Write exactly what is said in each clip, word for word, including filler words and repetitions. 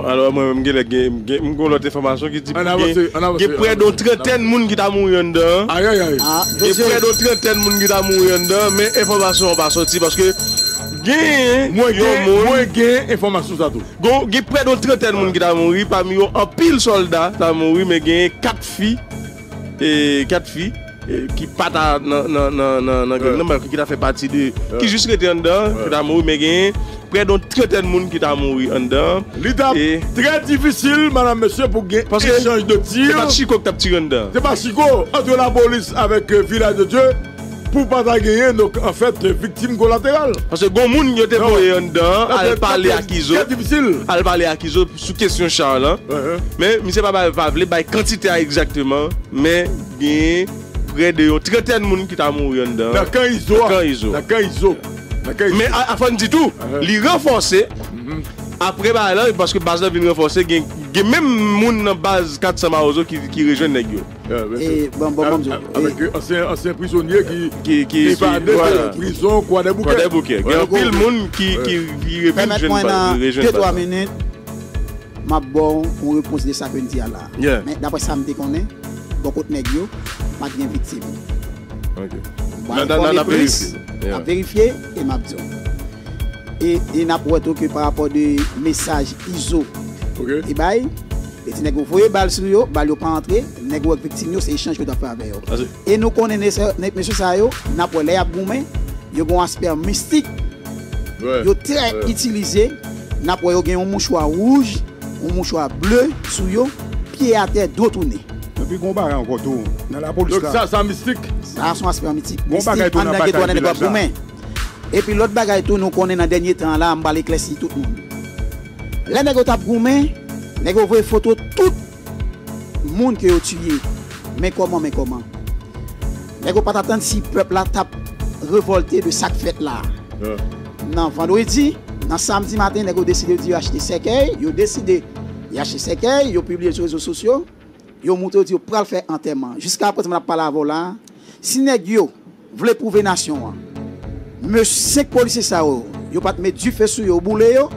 Alò, mwen menm, gen lè, gen, gen, m gen yon lòt enfòmasyon ki di gen, gen prè de yon trantèn moun ki ta mouri anndan an. Ayayay. Gen prè de yon trantèn moun ki ta mouri anndan an, men enfòmasyon an pa sòti paske gen yon moun. Mwen gen enfòmasyon sa tou. Gen, gen prè de yon trantèn moun ki ta mouri, pami yo anpil sòlda ta mouri, men gen kat fi, e, kat fi, e, ki pa ta nan, nan, nan, nan, nan gang nan, men ki ta fè pati de, ki jis rete anndan, ki ta mouri, men gen prè de yon trantèn moun ki ta mouri anndan. Li t ap trè difisil, madam, mesye, pou gen echanj de tir. Se pa t chiko ki t ap tire anndan. Se pa chiko, ant lapolis avèk, e, Vilaj de Dye, pou pa ta genyen, donk, anfèt, viktim kolateral. Paske gon moun yo te voye anndan an, al pale ak Izo. Al pale ak Izo sou kesyon cha lan. Men misye pa bay, pa vle bay kantite a egzakteman, men gen prè de yon trantèn moun ki ta mouri anndan an. Nan kan Izo a. Nan kan Izo. Nan kan Izo. Men a, a, fò n di tou, li ranfòse apre bagay lan, paske baz lan vin ranfòse, gen, gen menm moun nan baz kat san Mawozo ki, ki rejwenn nèg yo. E, bon, bon, bon, avèk, e, ansyen, ansyen prizonye ki, ki, ki evade prizon Kwadèboukè. Kwadèboukè. Gen anpil moun ki, ki, ki revin jwenn baz, rejwenn baz lan. Pèmèt mwen nan de twa minit, m ap ba w yon repons de sa ke n di a la. Men daprè sa m te konnen, bò kot nèg yo, pa t gen viktim. Mwen al fè yon replis, m ap verifye e m ap di w. E, e n ap wè tou ke pa rapò de mesaj Izo te bay, li di nèg yo voye bal sou yo, bal yo pa antre, nèg yo ak viktim yo, se echanj yo t ap fè avè yo. E nou konnen mesye sa yo, n ap wè lè y ap goumen, yo gen yon aspè mistik yo trè itilize. N ap wè yo gen yon mouchwa wouj, yon mouchwa ble sou yo, pye atè, do tounen. Epi gen yon bagay ankò tou, nan lapolis la. Donk sa, sa mistik? Sa se yon aspè mistik. Gen yon bagay tou nan batay vilaj la. Epi lòt bagay tou, nou konnen nan dènye tan an la, m pral eklèsi tout moun. Lè nèg yo t ap goumen, nèg yo voye foto tout moun ke yo tiye. Men kòman, men kòman. Nèg yo pa t atann si pèp la t ap revòlte de sa k fèt la a. Nan vandredi, nan samdi maten, nèg yo deside di yo achte sèkèy, yo deside y achte sèkèy, yo pibliye l sou rezo sosyo, yo montre yo di yo pral fè antèman. Jiskaprezan, m ap pale avè w la a, si nèg yo vle pwouve nasyon an, mesye, senk polisye sa yo, yo pa t met dife sou yo, boule yo,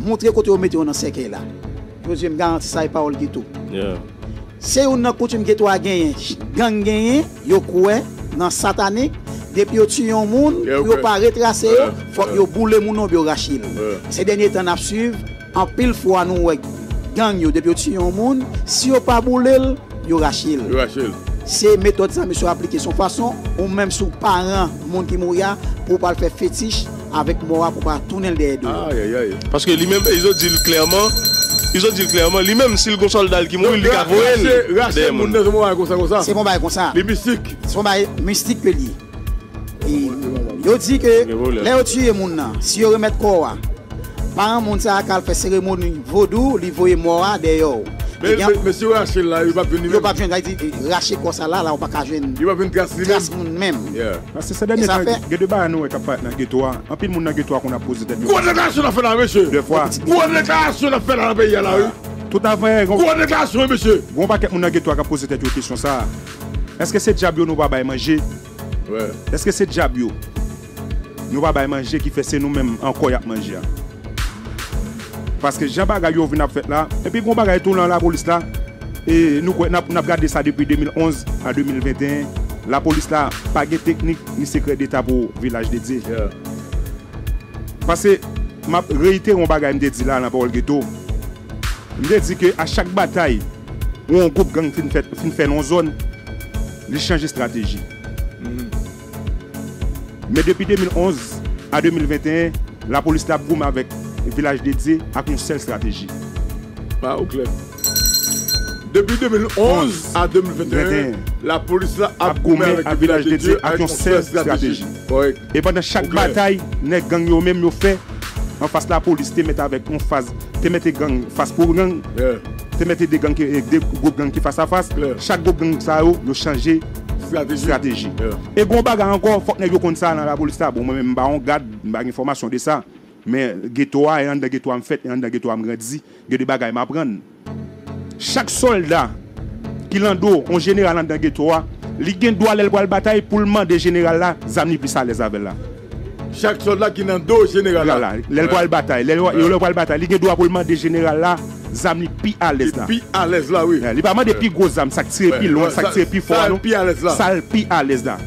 montre kote yo mete yo nan sèkèy la. Jozye, m garanti sa, e pawòl Geto. Se youn nan koutim Geto a genyen, gang genyen, yo kwè nan satanik, depi yo tiye yon moun, pou yo pa retrase yo, fòk yo boule moun nan oubyen yo rache l. Se dènye tan n ap swiv, anpil fwa nou wè gang yo, depi yo tiye yon moun, si yo pa boule l, yo rache l. Se metòd sa misye aplike, se yon fason, ou menm si w paran moun ki mouri a, pou w pa al fè fetich avèk mò a, pou w pa tounen l dèyè do. Paske li menm, Izo di l klèman, Izo di l klèman, li menm, si l gon sòlda l ki mouri, li ka voye l dèyè moun nan. Se yon bagay konsa, konsa. Se yon bagay konsa. Li mistik. Se yon bagay mistik ke l ye. E yo di ke lè yo tiye moun nan, si yo remèt kò a, paran moun sa a ka al fè seremoni vodou, li voye mò a dèyè w. Men, men, men si yo rache l la, yo p ap jwenn li menm. Yo p ap jwenn, sa vle di, rache kò sa la, la, ou pa ka jwenn tras moun menm. Paske se dènye tan, gen de bagay nou wè k ap parèt nan geto a. Anpil moun nan geto a konn ap poze tèt yo kesyon. Gwo deklarasyon n ap fè la, mesye. De fwa. Gwo deklarasyon n ap fè la nan peyi a la, wi. Tout avan yè, gwo deklarasyon, wi, mesye. Gon pakèt moun nan geto a k ap poze tèt yo kesyon sa a. Èske se dyab yo nou pa bay manje? Èske se dyab yo nou pa bay manje ki fè se nou menm ankò y ap manje a? Paske jan bagay yo vin ap fèt la, epi gon bagay tou nan lapolis la, e nou kwè n ap, n ap gade sa depi de mil onz a de mil venteyen, lapolis la pa gen teknik ni sekrè deta pou Vilaj de Dye. Paske m ap reyitere yon bagay m te di la nan Pawòl Geto. M te di ke a chak batay yon gwoup gang fin fè, fin fè nan yon zòn, li chanje estrateji. Men depi de mil onz a de mil venteyen, lapolis la ap goumen avèk Vilaj de Dye ak yon sèl estrateji. Ah, ou klè. Depi de mil onz a de mil venteyen, lapolis la ap goumen avèk Vilaj de Dye ak yon sèl estrateji. E pandan chak batay, nèg gang yo menm yo fè, anfas lapolis te mèt avèk yon faz, te mete gang fas pou gang, te mete de gang ki, de gwoup gang ki fas a fas. Chak gwoup gang sa yo, yo chanje estrateji. E gon bagay ankò, fòk nèg yo konn sa nan lapolis la. Bon, mwen menm, m pa yon gad, m pa gen fòmasyon de sa. Men geto a, e anndan geto a m fèt, e anndan geto a m grandi. Gen de bagay m aprann. Chak sòlda ki lan do yon jeneral anndan geto a, li gen dwa lè l pral batay pou l mande jeneral la zam li plis alèz avè l la. Chak sòlda ki nan do jeneral la. Lè l pral batay, lè l pral batay, li gen dwa pou l mande jeneral la zam li pi alèz la. Pi alèz la, wi. Li pa mande pi gwo zam, sa k tire pi lwen, sa k tire pi fò a, non. Sa l pi alèz la.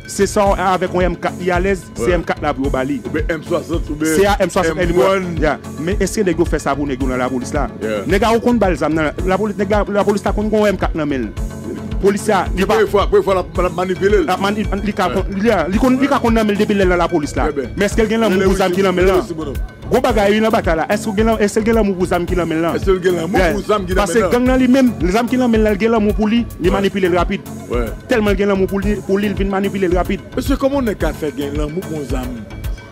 Se sa, avèk yon M kat li alèz, se M kat la pou yo ba li. Oubyen M swasant, oubyen se a M swasant M one. Men èske nèg yo fè sa pou nèg yo nan lapolis la? Nèg la ou konn ba l zam nan lapolis, nèg la, lapolis la konn gen yon M kat nan men l. Polisye a, li pa. Premye fwa, premye fwa l ap, l ap manipile l. L ap mani-, li ka konn, li, li konn, li ka konn nan men l depi lè l nan lapolis la. Men èske l gen lanmou pou zam ki nan men l lan? Gwo bagay wi nan batay la. Èske l gen lan-, èske l gen lanmou pou zam ki nan men l lan? Èske l gen lanmou pou zam ki nan men l lan? Paske gang nan li menm, zam ki nan men l lan, l gen lanmou pou li, li manipile l rapid. Tèlman l gen lanmou pou li, pou li, l vin manipile l rapid. Mesye, kòman yon nèg ka fè gen lanmou pou yon zam?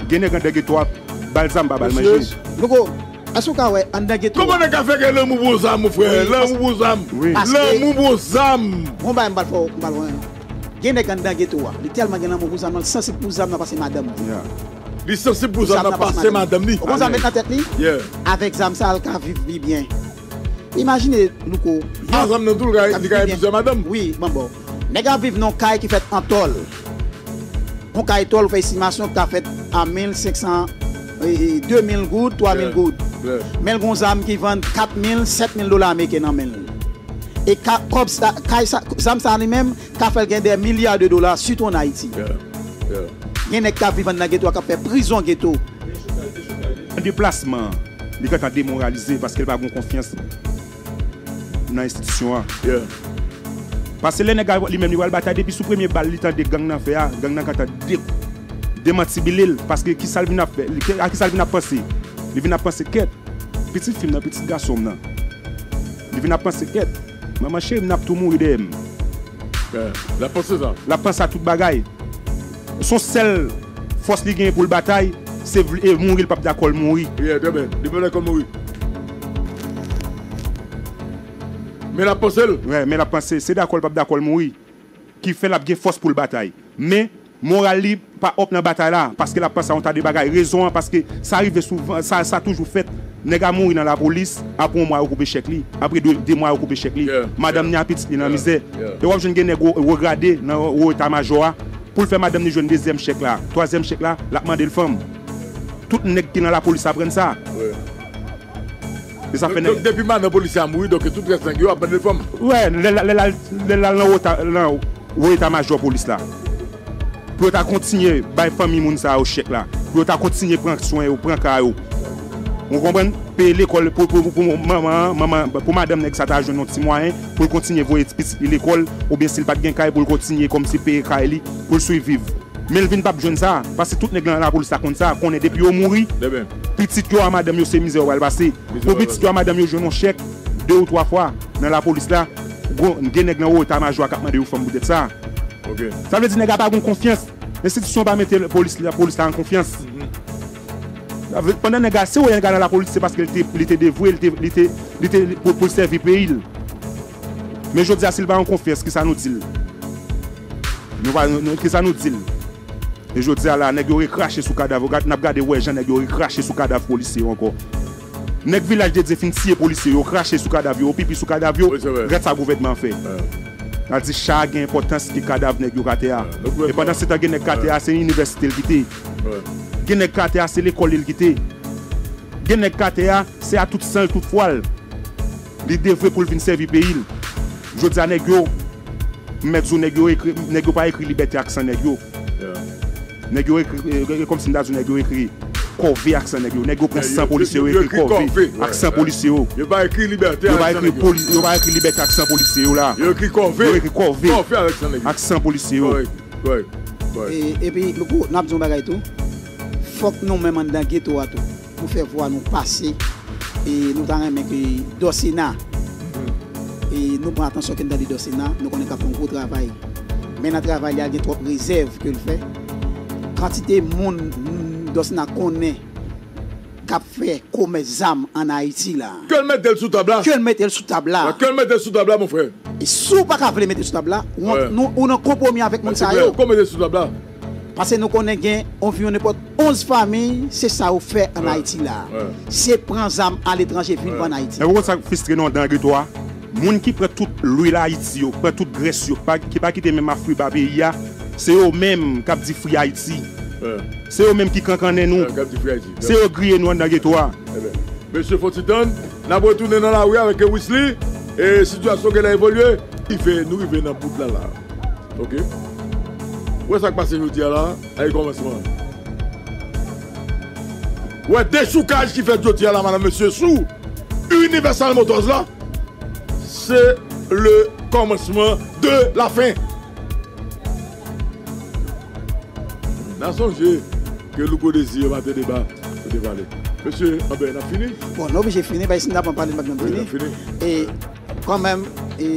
Gen nèg anndan geto a, ba l zam pa ba l manje. Louko, èske w ka wè anndan geto a? Kòman nèg ka fè gen lanmou pou zam, mon frè? Lanmou pou zam. Lanmou pou zam. Bon, bagay m pral fè w, m pral wè. Gen nèg anndan geto a. Li tèlman gen lanmou pou zam nan, li sansib pou zam nan pase madanm li. Li sansib pou zam nan pase madanm li. Ou konn sa met nan tèt li? Avèk zam sa, l ka viv pi byen. Imajine, Louko. An zam nan tou, li ka gen plizyè madanm. Wi, bon, bon. Nèg ap viv nan yon kay ki fèt an tòl. Yon kay tòl, ou fè estimasyon, ki ka fèt a mil senk san, e, e, de mil goud, twa mil goud. Men l gon zam ki vann kat mil, sèt mil dola ameriken nan men l. E ka, kòb sa, kay sa, zam sa li menm, ka fè l gen dè milya de dola, sitou ann Ayiti. Gen nèg k ap viv anndan geto a, k ap fè prizon geto. Deplasman an, li gentan demoralize paske l pa gen konfyans nan enstitisyon an. Paske lè nèg la li menm li pral batay, depi sou premye bal li tande gang nan fè a, gang nan gentan de-, demantibile l. Paske kisa l vin ap fè? Li, a kisa l vin ap panse? Li vin ap panse, kèt, pitit fi m nan, pitit gason m nan. Li vin ap panse, kèt, manman cheri m nan ap tou mouri dèyè m. L ap panse sa. L ap panse a tout bagay. Se yon sèl fòs li genyen pou l batay, se vle, e mouri, l p ap dakò l mouri. Li p ap dakò l mouri. Men l ap panse l. Wi, men l ap panse. Se dakò l p ap dakò l mouri ki fè l ap gen fòs pou l batay. Men, moral li pa up nan batay la, paske l ap panse a yon ta de bagay. Rezon an, paske sa rive souvan, sa, sa toujou fèt. Nèg a mouri nan lapolis, apre yon mwa yo koupe chèk li, apre de, de mwa yo koupe chèk li. Madanm ni a pitit li nan mizè. E w ap jwenn gen nèg wo, wo grade nan wo eta majò a, pou l fè madanm ni jwenn dezyèm chèk la, twazyèm chèk la, l ap mande l fanm. Tout nèg ki nan lapolis aprann sa. E sa fè nèg. Donk, depi madan polisye a mouri, donk tout rès nèg yo ap mande l fanm. Wi, lè l, lè l al, lè l al nan wo eta, nan wo eta majò polis la. Pou yo ta kontinye bay fanmi moun sa yo chèk la. Pou yo ta kontinye pran swen yo, pran ka yo. Ou konprann? Peye lekòl pou, pou, pou manman an, manman, pou madanm nèg sa ta jwenn yon ti mwayen, pou l kontinye voye ti pitit li lekòl, oubyen si l pa t gen kay, pou l kontinye kòmsi peye kay li, pou l swiviv. Men l vin p ap jwenn sa, paske tout nèg nan lapolis la konn sa, konnen depi yo mouri, pitit yo a madanm yo se mizè yo pral pase. Pou pitit yo a madanm yo jwenn yon chèk, de ou twa fwa nan lapolis la, gen nèg nan wo eta majò a k ap mande yo fanm poutèt sa. Sa vle di nèg la pa gen konfyans. Enstitisyon pa mete polis la, polis la an konfyans. Pandan nèg la, si w wè nèg la nan lapolis, se paske li te, li te devwe, li te, li te, li te, pou, pou l sèvi peyi l. Men jodi a, si l pa an konfyans, kisa nou di l? Nou pa, nou, nou, kisa nou di l? E jodi a la, nèg yo rekrache sou kadav yo. Gad, n ap gade, wè jan nèg yo rekrache sou kadav polisye yo ankò. Nèg Vilaj de Dye fin tiye polisye yo, krache sou kadav yo, yo pipi sou kadav yo. Gad sa gouvènman an fè. N a di cha a gen enpòtans ke kadav nèg yo k atè a. E pandan se tan, gen nèg k atè a, se inivèsite l kite. Gen nèg k atè a, se lekòl li l kite. Gen nèg k atè a, se a tout san l, tout fwa l. Li devwe pou l vin sèvi peyi l. Jodi a, nèg yo, m mèt di w, nèg yo ekri, nèg yo pa ekri libète ak san nèg yo. Nèg yo ekri, e, e, kòmsi m ta di w, nèg yo ekri kòve ak san nèg yo. Nèg yo pran san polisye yo, ekri kòve ak san polisye yo. Yo pa ekri libète ak san nèg yo. Yo pa ekri libète ak san polisye yo la. Yo ekri kòve. Yo ekri kòve ak san polisye yo. Kòrèk, kòrèk, kòrèk. E, epi, Louko, n ap di yon bagay tou. Fòk nou menm anndan geto a tou, pou fè vwa nou pase. E nou ta renmen ke Dòsena, e nou pran atansyon ke n tande Dòsena, nou konnen k ap fè yon gwo travay. Men nan travay li a, gen twòp rezèv ke l fè. Kantite moun, mm, Dòsena konnen k ap fè komès zam ann Ayiti la. Ke l mete l sou tab la. Ke l mete l sou tab la. Ke l mete l sou tab la, mon frè. E si w pa ka vle mete l sou tab la, ou, nou, ou nan konpwomi avèk moun sa yo. Ke l mete l sou tab la. Paske nou konnen gen anviwon nenpòt onz fanmi, se sa yo fè ann Ayiti la. Se pran zam aletranje vin vann Ayiti. Men ou konn sa k fistre nou anndan geto a? Moun ki pran tout lwil Ayiti yo, pran tout grès yo, pa, ki pa kite menm afri ba peyi a, se yo menm k ap di Free Haiti. Se yo menm ki kankannen nou. Se yo griye nou anndan geto a. Ebyen, mesye, fò ti tann. N ap retounen nan lari avèk Wisly. E sitiyasyon genlè evolye. Rive, nou rive nan bout la la. Oke. Ou wè sa k pase jodi a la? Ay kòmansman. Ou wè dechoukaj ki fèt jodi a la, madanm, mesye, sou Universal Motors la. Se le kòmansman de la fen. N a sonje ke Louko Dezi, Maten Deba, nou te pale. Mesye, anben, n ap fini? Bon, nou oblije fini, paske si n ta pran pale, n pa t janm fini. Wi, n ap fini. E kanmenm, e,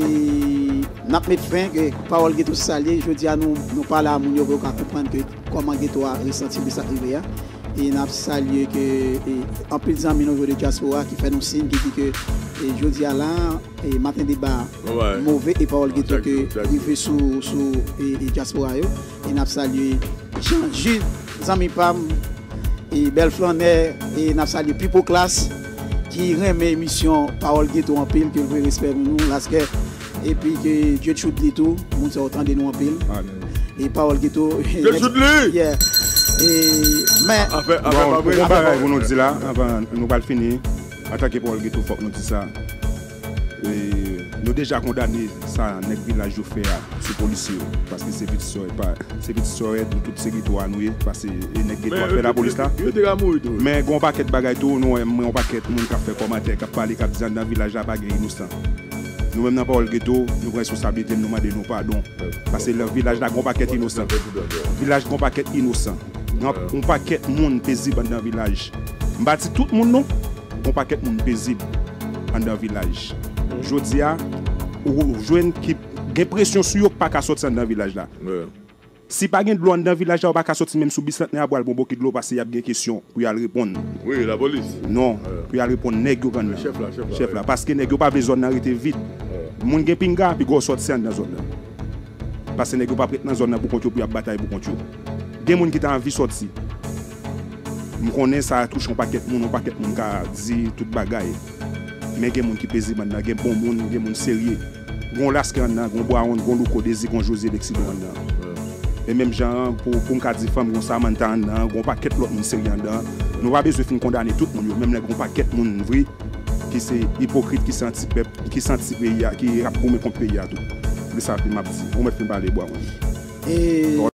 n ap met fen ke Pawòl Geto se sa l ye. Jodi a, nou, nou pale a moun yo pou yo ka konprann ke kòman geto a resanti de sa k rive a. E n ap salye ke, e, anpil zanmi nou yo de dyaspora ki fè nou siy, ki di ke, e, jodi a la, e, Maten Deba move e Pawòl Geto ke rive sou, sou, e, e, dyaspora yo. E n ap salye Jean Jude, zanmi pa m, e, bèl flannè, e n ap salye Pipo Class, ki renmen emisyon Pawòl Geto anpil, ke l voye respè pou nou, laskè, epi ke Dye tchoud li tou, moun sa yo tande nou anpil. E Pawòl Geto, Dye tchoud li! Yeah. E, men, bon, nou gon bagay pou nou di la, anvan nou pral fini, antanke Pawòl Geto, fòk nou di sa. E, nou deja kondane sa nèg vilaj yo fè a sou polisye yo, paske se pitit sòrèt, pa, se pitit sòrèt, nou tout se geto a nou ye, paske e nèg geto a fè lapolis la. Men gon pakèt bagay tou, nou wè, mwen yon pakèt moun k ap fè kòmantè, k ap pale, k ap di anndan vilaj la pa gen inosan. Nou menm nan Pawòl Geto, nou pran responsablite n, nou mande nou padon. Paske nan vilaj la gon pakèt inosan. Vilaj gon pakèt inosan. Gon, gon pakèt moun pezib anndan vilaj. M pa di tout moun non. Gon pakèt moun pezib anndan vilaj. Jodi a, ou jwenn ki gen presyon sou yo, pa ka sòti anndan vilaj la. Si pa gen dlo anndan vilaj la, ou pa ka sòti menm sou bis lanten a pou al pran bokit dlo, paske y ap gen kesyon pou y al reponn. Wi, lapolis. Non, pou y al reponn nèg yo kanmenm. Chèf la, chèf la, chèf la. Paske nèg yo pa vle zòn nan rete vid. Moun gen pinga, piga w sòti anndan zòn nan. Paske nèg yo p ap ret nan zòn nan pou kont yo, pou y ap batay pou kont yo. Gen moun ki ta anvi sòti. M konnen sa touche yon pakèt moun, yon pakèt moun ka di tout bagay. Men gen moun ki pezib anndan, gen bon moun, gen moun serye. Gon Laskè anndan, gon Bwawonn, gon Louko Dezi, gon Jozye Leksido anndan. E menm jan an, pou, pou m ka di fanm, gon Samantha anndan, gon pakèt lòt moun serye anndan. Nou pa bezwen fin kondane tout moun yo, menm lè gon pakèt moun vre ki se ipokrit, ki se anti-pèp, ki se anti-peyi a, ki ap goumen kont peyi a tou. Se sa ke m ap di. Ou mèt fin pale, Bwawonn. E